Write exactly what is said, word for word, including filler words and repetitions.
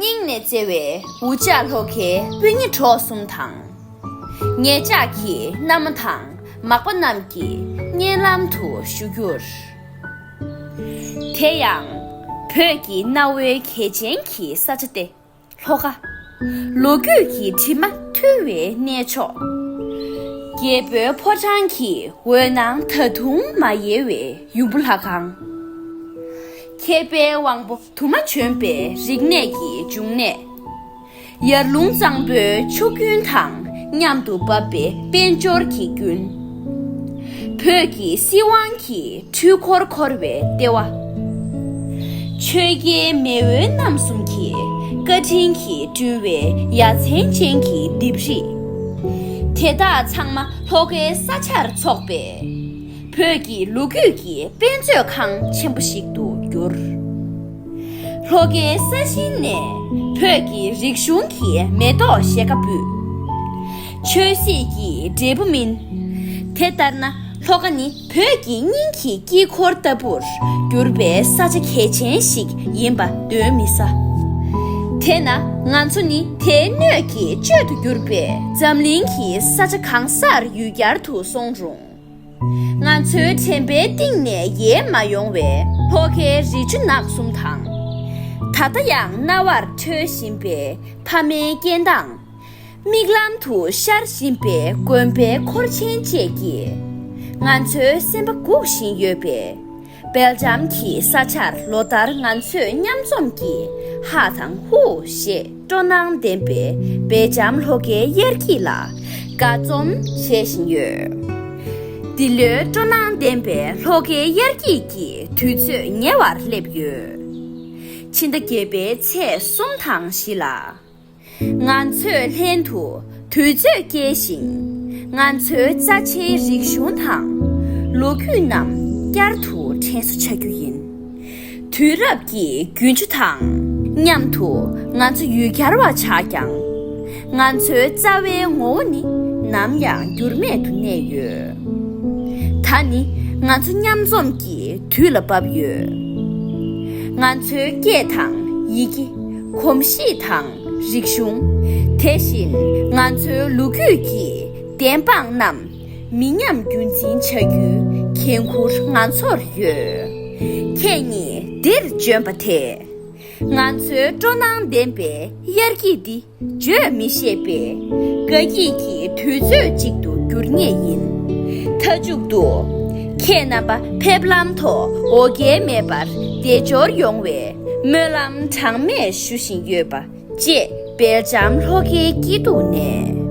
སྙིང་ནས་བརྩེ་བའི་འུ་ཅག་ལྷོ་ཁའི་སྤུན་ཉེ་གྲོགས་གསུམ་དང་། ངེད་ཅག་གི་མནའ་མ་དང་མག་པ་རྣམས་ཀྱི་སྙན་ལམ་དུ་ཞུ་རྒྱུར། དེ་ཡང་བོད་ཀྱི་གནའ་བོའི་གལ་ཆེན་གྱི་ས་ཆ་སྟེ། ལྷོ་ཁ། ལོ་རྒྱུས་ཀྱི་དྲི་མ་འཐུལ་བའི་གནས་མཆོག་རྒྱལ་པོའི་ཕོ་བྲང་གི་འོད་སྣང་ད་དུང་མ་ཡལ་བའི་ཡུམ་བུ་ལྷ་ཁང་། མཁས་པའི་དབང་པོ་དུ་མ་བྱོན་པའི་རིག་གནས་ཀྱི་འབྱུང་གནས། ཡར་ཀླུང་གཙང་པོའི་ཆུ་རྒྱུན་དང་མཉམ་དུ་འབབ་པའི་དཔལ་འབྱོར་གྱི་རྒྱུན། བོད་ཀྱི་སྲིད་དབང་གི་འཕྲུལ་འཁོར་འཁོར་བའི་ལྟེ་བ། ཆོས་རྒྱལ་མེས་དབོན་རྣམ་གསུམ་གྱི་བཀའ་དྲིན་གྱིས་བསྐྲུན་པའི་ཡ་མཚན་ཅན་གྱི་ལྡེབས་རིས། དེ་དག་ཚང་མ་ལྷོ་ཁའི་ས་ཆར་ཚོགས་པས། བོད་ཀྱི་ལོ་རྒྱུས་ཀྱི་དཔེ་མཛོད་ཁང་ཆེན་པོ་ཞིག་ཏུ་གྱུར། ལྷོ་ཁའི་ས་ཞིང་ནས་བོད་ཀྱི་རིག་གཞུང་གི་མེ་ཏོག་བཞད་ཀ་འབུས། ཆོས་སྲིད་ཀྱི་འབྲས་བུ་སྨིན། དེ་ལྟར་ན་ལྷོ་ཁ་ནི་བོད་ཀྱི་སྙིང་གི་དཀྱིལ་འཁོར་ལྟ་བུར་གྱུར་པའི་ས་ཆ་གལ་ཆེན་ཞིག་ཡིན་པ་གདོན་མི་ཟ། དེས་ན་ང་ཚོ་ནི་དེའི་སྣོད་ཀྱི་གཅོད་དུ་གྱུར་པའི་འཛམ་གླིང་གི་ས་ཆ་གང་སར་ཡུལ་གྱར་དུ་སོང་རུང་། ང་ཚོའི་དྲན་པའི་གཏིང་ནས་ཡལ་མ་ཡོང་བའི་ལྷོ་ཁའི་རི་ཆུ་ནགས་གསུམ་དང་། ད་ལྟ་ཡང་རྣ་བར་འཕྲོ་བཞིན་པའི་ཕ་མའི་སྐད་གདངས། མིག་ལམ་དུ་ཤར་བཞིན་པའི་དགོན་པའི་འཁོར་ཆེན་བཅས་ཀྱིས་ང་ཚོའི་སེམས་པ་འགུག་བཞིན་ཡོད་པས། སྦེལ་ཇམ་གྱི་ས་ཆར་ལོ་ལྟར་ང་ཚོས་མཉམ་འཛོམས་ཀྱིས་ཧ་དང་ཧུ་ཞེས་སྤྲོ་སྣང་ལྡན་པའི་སྦེལ་ཇམ་ལྷོ་ཁའི་དབྱར་སྐྱིད་ལ་དགའ་འཛོམས་བྱེད་བཞིན་ཡོད། འདི་ལོའི་སྤྲོ་སྣང་ལྡན་པའི་ལྷོ་ཁའི་དབྱར་སྐྱིད་ཀྱི་དུས་ཚོད་ཉེ་བར་སླེབས་ཡོད། ཕྱི་ཟླ་བརྒྱད་པའི་ཚེས་གསུམ་དང་བཞི་ལ། ང་ཚོས་ལྷན་དུ་དུས་ཚོད་བསྐྱལ་ཞིང་། ང་ཚོའི་རྩ་ཆེའི་རིག་གཞུང་དང་ལོ་རྒྱུས་རྣམས་བསྐྱར་དུ་དྲན་གསོ་བྱ་རྒྱུ་ཡིན། དུས་རབས་ཀྱི་རྒྱུན་ཆུ་དང་མཉམ་དུ་ང་ཚོ་ཡུལ་གྱར་བ་ཆགས་ཀྱང་། ང་ཚོའི་རྩ་བའི་ངོ་བོ་ནི་ནམ་ཡང་འགྱུར་མེད་དུ་གནས་ཡོད། ད་ནི་ང་ཚོ་མཉམ་འཛོམས་ཀྱི་དུས་ལ་བབ་ཡོད། ང་ཚོའི་སྐད་དང་ཡི་གེ། གོམས་གཤིས་དང་རིག་གཞུང་། དེ་བཞིན་ང་ཚོའི་ལོ་རྒྱུས་ཀྱི་བདེན་དཔང་རྣམས་མི་ཉམས་རྒྱུན་འཛིན་བྱ་རྒྱུའི་འགན་ཁུར་ང་ཚོར་ཡོད། ཁྱེད་ཉིད་འདིར་བྱོན་པ་དེས། ང་ཚོའི་སྤྲོ་སྣང་ལྡན་པའི་དབྱར་སྐྱིད་འདི་བརྗོད་མི་ཤེས་པའི་དགའ་སྐྱིད་ཀྱི་དུས་ཚོད་ཅིག་ཏུ་འགྱུར་ངེས་ཡིན། མཐའ་མཇུག་ཏུ། ཁྱེད་རྣམ་པ་ཕེབས་ལམ་ཐོག་འོ་བརྒྱལ་མེད་པར་བདེ་འབྱོར་ཡོང་བའི་སྨོན་ལམ་གྲངས་མེད་ཞུ་བཞིན་ཡོད་པ་བཅས་སྦེལ་ཇམ་ལྷོ་ཁའི་སྐྱིད་སྡུག་ནས།